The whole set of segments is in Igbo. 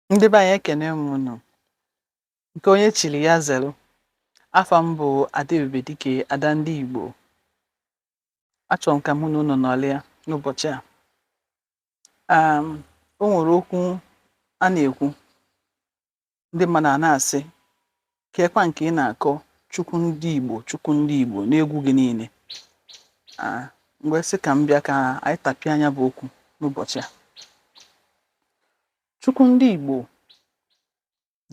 Ndị be anyị, ekene m unu. Nke onye chiri ya zelu. Afa m bụ Ada Ebube Dike, Ada ndị Igbo. Achọrọ m ka mụ na unu nọlịa n'ụbọchị a. O nwere okwu a na-ekwu, ndị mmadụ a na-asị, keekwa nke ị na-akọ Chukwu ndị Igbo, Chukwu ndị Igbo n'egwu gị niile. Ah, m wee sị ka m bịa ka anyị tapịa anya bụ okwu n'ụbọchị a. Chukwu ndị Igbo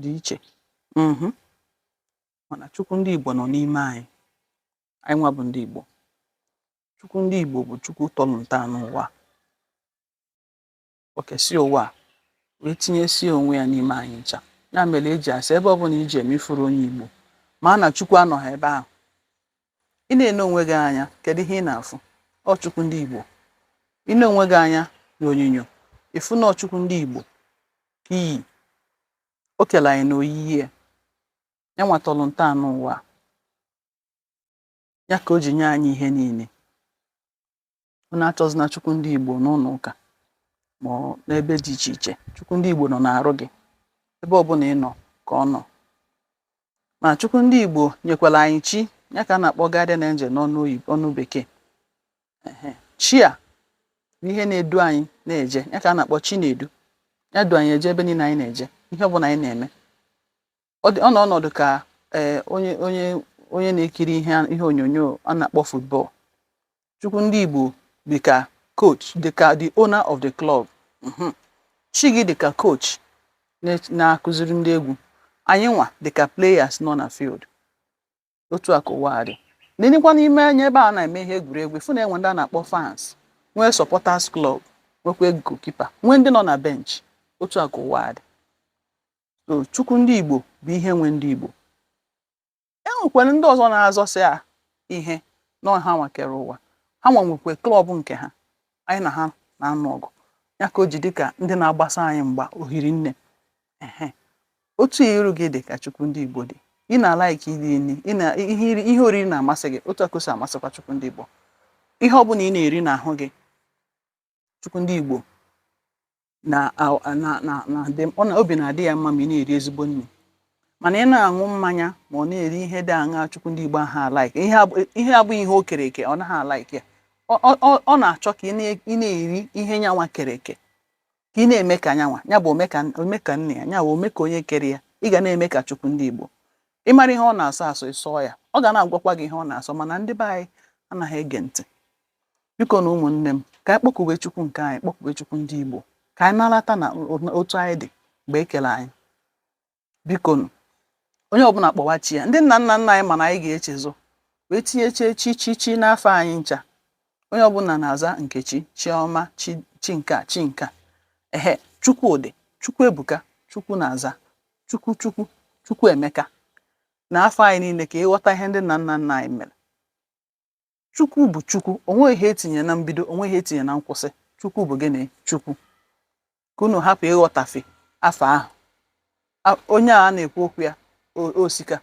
dị iche, mana Chukwu ndị Igbo nọ n'ime anyị. Anyị nwa bụ ndị Igbo. Chukwu ndị Igbo bụ Chukwu tọrọ ntọala ụwa. O kesie ụwa a wee tinyesie onwe ya n'ime anyị ncha. Ya mere eji asị, ebe ọbụla iji eme ifuru onye Igbo, ma na Chukwu anọghị ebe ahụ. Ị na-ene onwe gị anya, kedu ihe ị na-afụ? Ọ Chukwu ndị Igbo. Ị na onwe gị anya n'onyonyo, ịfụ na ọ Chukwu ndị Igbo ka iyi. O kele anyị n'oyiyi ya. Ya nwa tọrọ ntọala ụwa a. Ya ka o ji nye anyị ihe niile. Unu achọzina Chukwu ndị Igbo n'ụlọ ụka ma ọ n'ebe dị iche iche. Chukwu ndị Igbo nọ n'arụ gị. Ebe ọbụla ị nọ ka ọ nọ. Ma Chukwu ndị Igbo nyekwara anyị chi, ya ka a na-akpọ guardian angel n'ọnụ oyibo, ọnụ bekee. Ehe. Chi a bụ ihe na-edu anyị na-eje, ya ka a na-akpọ chi na-edu. Ya du anyị eje ebe niile anyị na-eje, ihe ọbụla anyị na-eme. Ọ nọ ọnọdụ ka ee onye na-ekiri ihe onyonyo a na-akpọ football. Chukwu ndị Igbo dị ka coach, dị ka the owner of the club. Chi gị dị ka coach na-akụziri ndị egwu. Anyị nwa dị ka players nọ na field. Otu a ka ụwa dị. Nenekwa n'ime anya ebe a na-eme ihe egwuregwu, ịfụ na enwe ndị a na-akpọ fans, nwee supporters club, nwekwa goalkeeper, nwee ndị nọ na bench. Otu a ka ụwa dị. So Chukwu ndị Igbo bụ ihe nwe ndị Igbo. E nwekwara ndị ọzọ na-azọsị a ihe na ha nwa kere ụwa. Ha nwa nwekwa club nke ha. Anyị na ha na-anụ ọgụ. Ya ka o ji dị ka ndị na-agbasa anyị mgba ohiri nne. Ehe. Otu iru gị dị ka Chukwu ndị Igbo dị. Ị na-alike iri nri, ị na ihe oriri na-amasị gị, otu a ka o si amasịkwa Chukwu ndị Igbo. Ihe ọbụla ị na-eri n'ahụ gị, Chukwu ndị Igbo na na na na dị ọ na obi na-adị ya mma ma ị na-eri ezigbo nri. Mana ị na-aṅụ mmanya ma ọ na-eri ihe dị aṅaa Chukwu ndị Igbo ahụ alike. Ihe abụghị ihe o kere eke, ọ naghị alike ya. Ọ na-achọ ka ị na-eri ihe nyanwa kere eke. Ka ị na-eme ka nyanwa, ya bụ ome ka nne ya, ya bụ ome ka onye kere ya. Ị ga na-eme ka Chukwu ndị Igbo. Ị mara ihe ọ na-asọ asọ, ị sọọ ya. Ọ ga na-agwakwa gị ihe ọ na-asọ, mana ndị be anyị anaghị ege ntị. Biko na ụmụnne m, ka anyị kpọkuwe Chukwu nke anyị, kpọkuwe Chukwu ndị Igbo, ka anyị nalata na otu anyị dị mgbe e kere anyị. Biko nụ, onye ọbụla kpọwa chi ya. Ndị nna nna nna anyị mana anyị ga-echezo wee tinyechie chi chi chi n'afọ anyị ncha. Onye ọbụla na-aza Nkechi, Chiọma, chi chi nke a, chi nke a. Ehe, Chukwudị, Chukwuebuka, Chukwu na-aza, Chukwu Chukwu, Chukwuemeka. Na afọ anyị niile ka ịghọta ihe ndị nna nna nna anyị mere. Chukwu bụ Chukwu, o nweghị ihe etinye na mbido, o nweghị ihe etinye na nkwụsị. Chukwu bụ gịnị? Chukwu. Ka unu hapụ ịghọtafe afọ ahụ. Onye a na-ekwu okwu ya, osika.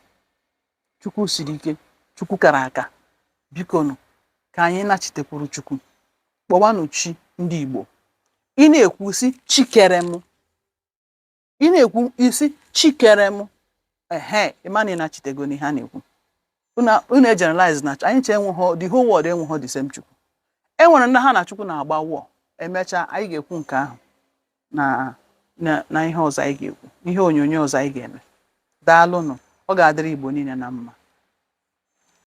Chukwu siri ike, Chukwu kara aka. Biko nụ, ka anyị nachitekwuru Chukwu. Kpọwanụ chi ndị Igbo. Ị na-ekwu sị chi kere m. Ị na-ekwu isi chi kere m. Ehe, ị ma na ị nachitego n'ihe a na-ekwu. Unu e-generalize na anyị che enweghị the whole world enweghị the same Chukwu. E nwere ndị ha na Chukwu na-agba war. Emechaa anyị ga-ekwu nke ahụ na na na ihe ọzọ anyị ga-ekwu, ihe onyonyo ọzọ anyị ga-eme. Daalụnụ, ọ ga-adịrị Igbo niile na mma.